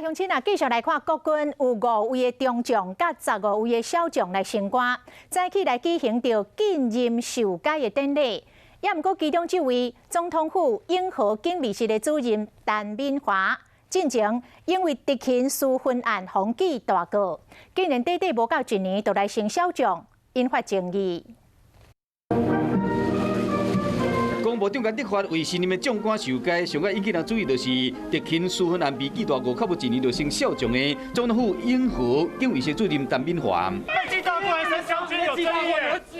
鄉親啊，繼續來看國軍有五位的中將佮15位的少將來升官，早起來舉行著晉任受階的典禮。也毋過其中這位總統府永和警備室的主任陳敏華，進前因為特勤私分案予記大過，竟然短短無夠一年就來升少將，引發爭議。國防部長顏德發為新任的將官受階，上愛引起人注意就是特勤私分案被記大過，較無一年就升少將的總統府永和警衛室主任陳敏華。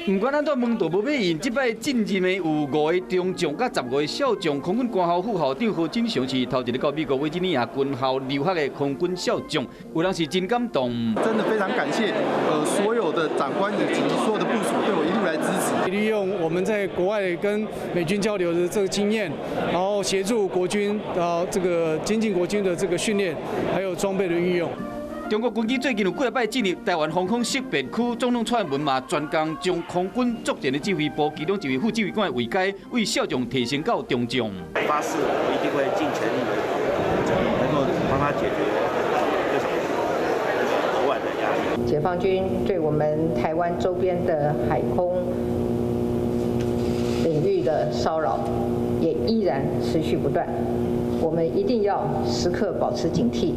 毋管按怎問都無欲應，這擺晉任的有五個中將佮15個少將，空軍官校副校長何錦祥是頭一个到美國維吉尼亞軍校留學的空軍少將，有人是真感動。真的非常感謝，所有的長官以及所有的部屬對我一路來支持。利用我們在國外跟美軍交流的這個經驗，然後協助國軍，然後這個精進國軍的這個訓練，還有裝備的運用。中國軍機最近有幾擺進入臺灣防空識別區，總統蔡英文嘛專工將空軍作戰的指揮部其中一位副指揮官的位階，為少將提升到中將。發誓我一定會盡全力，能夠幫他解決這種額外的壓力。解放軍對我們臺灣周邊的海空領域的騷擾也依然持續不斷，我們一定要時刻保持警惕，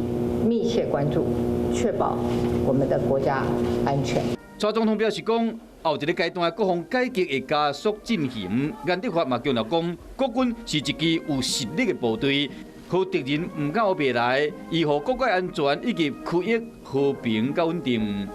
密切關注，確保我們的國家安全。蔡總統表示講，後一个階段的國防改革會加速進行。顏德發嘛強調講，國軍是一支有實力的部隊，予敵人毋敢烏白來，維護國家安全以及區域和平佮穩定。